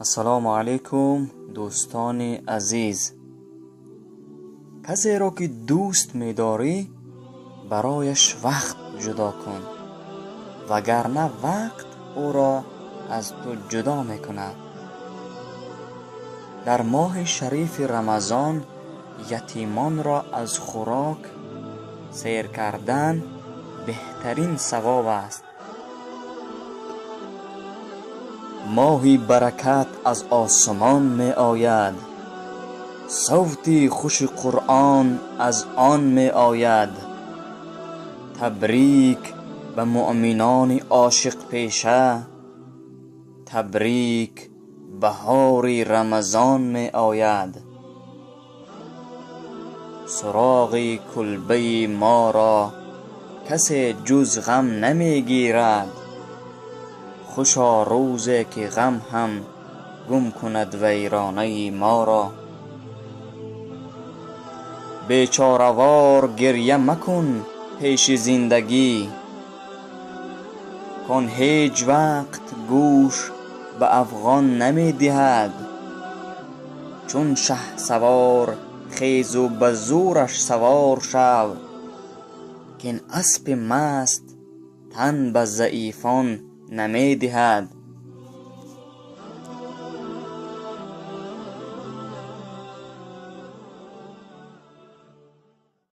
Ассалому алайкум, дӯстони азиз. Касеро, ки дӯст медорӣ, барояш вақт ҷудо кун, вагарна вақт ӯро аз ту ҷудо мекунад. Дар моҳи шарифи Рамазон ятимонро аз хӯрок сер кардан беҳтарин савоб аст. Моҳи баракат аз осмон меояд, савти хуши Қуръон аз он меояд. Табрик ба муъминони ошиқпеша, табрик, баҳори Рамазон меояд. Суроғи кулбаи моро касе ҷуз ғам намегирад. Хушо рӯзе, ки ғам ҳам гум кунад вайронаи моро. Бечоравор гирья макун пеши зиндагӣ, кон ҳеҷ вақт гӯш ба афғон намедиҳад. Чун шаҳсавор хезу ба зӯраш савор шав, кин аспи маст тан ба заифон намедиҳад.